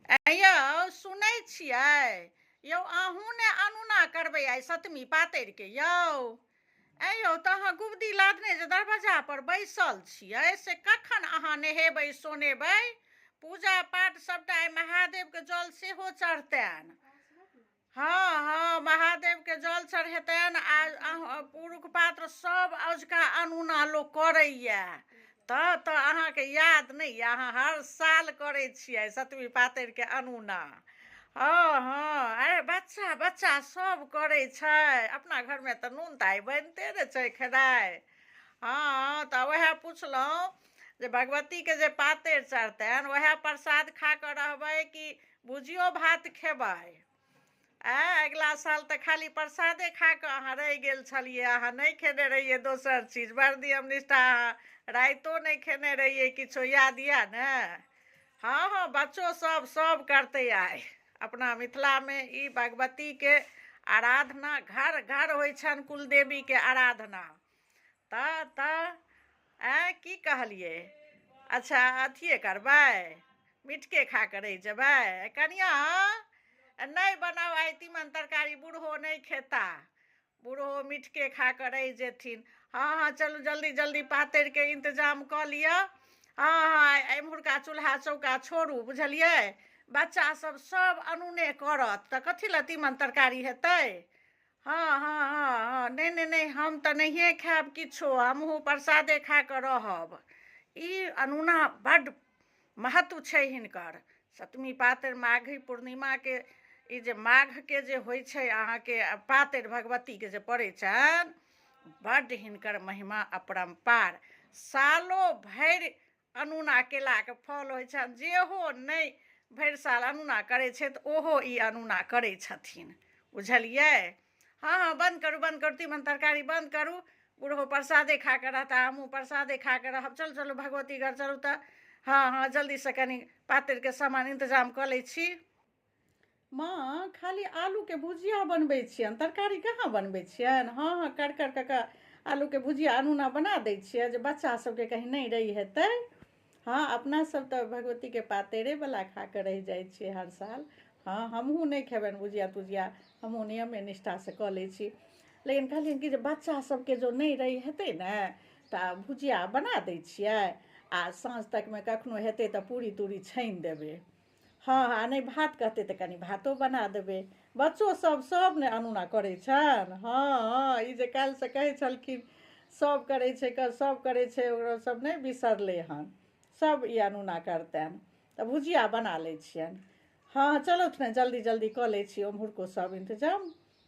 ऐं यौ सुनै छियै यौ अहूँ ने अनूना करबै आइ सतमी पातरिके यौ। ऐं यौ तऽ अहाँ गुबदी लादने जे दरवाजा पर बैसल छियै से कखन अहाँ नहेबै सोनेबै? पूजा पाठ सबटा आइ महादेवके जल सेहो चढ़तनि। हँ हँ महादेवके जल चढ़ेतनि आ पुरुख पात्र सब अजुका अनूना लोक करैया। तऽ अहाँके याद नहि यऽ? अहाँ हर साल करै छियै सतमी पातरिके अनूना। हँ हँ अरे बच्चा बच्चा सब करै छै। अपना घरमे तऽ नून तऽ आइ बनिते ने छै खेनाइ। हँ तऽ उएह पुछलहुँ जे भगवतीके जे पातरि चढ़तनि उएह प्रसाद खा कऽ रहबै कि भुजियो भात खेबै? आँय अगिला साल तऽ खाली प्रसादे खा कऽ अहाँ रहि गेल छलियै, अहाँ नहि खेने रहियै दोसर चीज। बड़ नियम निष्ठा अहाँ रातिओ नहि खेने रहियै किछो, याद यए ने? हँ हँ बच्चो सब सब करतै आइ। अपना मिथिलामे ई भगवतीके आराधना घर घर होइ छनि कुलदेवीके आराधना। तऽ आँय की कहलियै? अच्छा अथिए करबै, मिठके खा कऽ रहि जेबै? कनिआँ नहि बनाउ आइ तीमन तरकारी, बूढ़ो नहि खेता, बूढ़ो मिठके खा कऽ रहि जेथिन। हँ हँ चलू जल्दी जल्दी पातरिके इंतजाम कऽ लिअ। हँ हँ एम्हुरका चूल्हा चौका छोड़ू, बुझलियै? बच्चा सब सब अनूने करत तऽ कथी लए तीमन तरकारी हेतै? हँ हँ हँ हँ नहि नहि नहि हम तऽ नहिए खायब किछो, हमहूँ प्रसादे खा कऽ रहब। ई अनूना बड्ड महत्व छै हिनकर। सतमी पातरि माघी पूर्णिमाके ई जे माघके जे होइ छै अहाँके पातरि भगवतीके जे पड़ै छनि, बड्ड हिनकर महिमा अपरम्पार। सालो भरि अनूना केलाके फल होइ छनि। जेहो नहि भरि साल अनूना करै छथि ओहो ई अनूना करै छथिन, बुझलियै? हँ हँ बन्द करू बन्द करू तीमन तरकारी बन्द करू। बूढ़ो प्रसादे खा कऽ रहता, हमहूँ प्रसादे खा कऽ रहब। चलू चलू भगवती घर चलू तऽ। हँ हँ जल्दीसँ कनि पातरिके सामान इन्तजाम कऽ लै छी। माँ खाली आलूके भुजिया बनबै छियनि, तरकारी कहाँ बनबै छियनि? हँ हँ करकर कऽ कऽ आलूके भुजिया अनूना बना दै छियै जे बच्चा सबके कहीं नहि रहि हेतै। हँ अपना सब तऽ भगवतीके पातरिवला खा कऽ रहि जाइ छियै हर साल। हँ हमहूँ नहि खेबनि भुजिया तुजिया, हमहूँ नियमे निष्ठासँ कऽ लै छी। लेकिन कहलियनि कि जे बच्चा सबके जँ नहि रहि हेतै ने तऽ भुजिया बना दै छियै आ साँझ तकमे कखनो हेतै तऽ पूरी तूरी छानि देबै। हँ हँ नहि भात कहतै तऽ कनि भातो बना देबै। बच्चो सब सब ने अनूना करै छनि। हँ हँ ई जे काल्हिसँ कहै छलखिन सब करै छै, सब करै छै, ओकरो सब नहि बिसरलै हन, सब ई अनूना करतनि तऽ भुजिया बना लै छियनि। हँ हँ चलथु ने जल्दी जल्दी कऽ लै छी ओम्हुरको सब इन्तजाम।